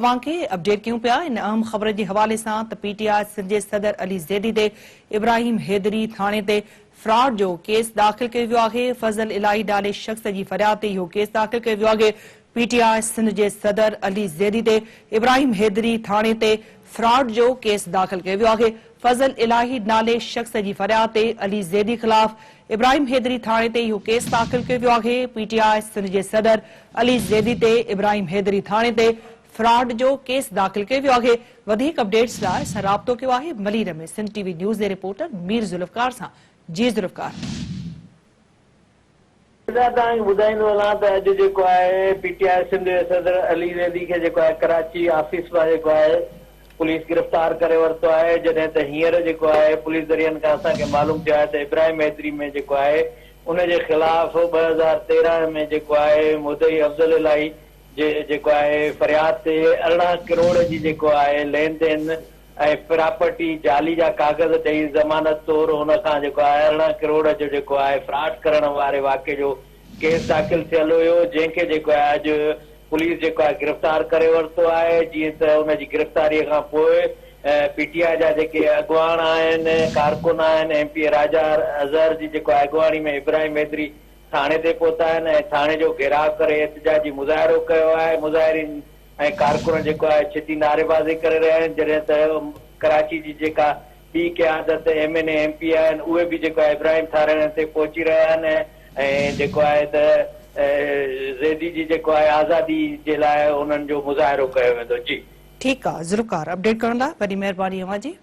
اوهان کي اپڊيٽ ڪيون پيا ان اهم خبر جي حوالي سان ته پي ٽي آء سنڌ جي صدر علي زيدي تي ابراهيم حيدري ٿاڻي تي فراڊ جو ڪيس داخل ڪيو ويو آهي فضل الاهي نالي شخص جي فرياد تي اهو ڪيس داخل ڪيو ويو آهي پي ٽي آء سنڌ جي صدر علي زيدي تي ابراهيم حيدري ٿاڻي تي فراڊ جو ڪيس داخل ڪيو ويو آهي فضل الاهي نالي شخص جي فرياد تي علي زيدي خلاف ابراهيم حيدري ٿاڻي تي اهو ڪيس داخل ڪيو ويو آهي. پي ٽي آء سنڌ جي صدر علي زيدي تي ابراهيم حيدري ٿاڻي تي فراڊ جو ڪيس داخل ڪيو ويو آهي. وڌيڪ اپڊيٽس لاء اسان رابطو ڪيو آهي ملير ۾ سنڌ ٽي وي نيوز جي رپورٽر مير ذوالفقار سان. جي ذوالفقار. فضا توهان کي ٻڌائيندو هلان ته اڄ جيڪو آهي پي ٽي آء سنڌ جي صدر علي زيدي کي جيڪو آهي ڪراچي آفيس مان جيڪو آهي پوليس گرفتار ڪري ورتو آهي جڏهن ته هينئر جيڪو آهي پوليس ذريعن کان اسان کي معلوم ٿيو آهي ته ابراهيم حيدري ۾ جيڪو آهي ان جي خلاف 2013 ۾ جيڪو آهي مدعي افضل الاهي جي جيڪو آهي فرياد تي 18 ڪروڙ جي جيڪو آهي لين دين ۽ پراپرٽي جعلي جا ڪاغذ ڏئي ضمانت طور ان کان جيڪو آهي 18 ڪروڙ جو جيڪو آهي فراڊ ڪرڻ واري واقعي جو ڪيس داخل ٿيل هيو جنهن کي جيڪو آهي اڄ پوليس جيڪو آهي گرفتار ڪري ورتو آهي جيئن ته ان جي گرفتاري کان پوء پي ٽي آء جا جيڪي اڳواڻ آهن ڪارڪن آهن ايم پي اي راجا اظهر جي جيڪو آهي اڳواڻي ۾ ابراهيم حيدري ٿاڻي تي پهتا آهن ۽ ٿاڻي جو گهيراء ڪري احتجاجي مظاهرو ڪيو آهي مظاهرين ۽ ڪارڪن جيڪو آهي ڇتي نعريبازي ڪري رهيا آهن جڏهن ته ڪراچي جي جيڪا ٻي قيادت M N A M P A آهن اهي به جيڪو آهي ابراهيم ٿاڻي تي پهچي رهيا آهن ۽ جيڪو آهي ته زيدي جي جيڪو آهي آزادي جي لاء انهن جو مظاهرو ڪيو ويندو جي. ٺيڪ آ ذوالفقار اپڊيٽ ڪرڻ لاء وڏي مهرباني اوهان جي.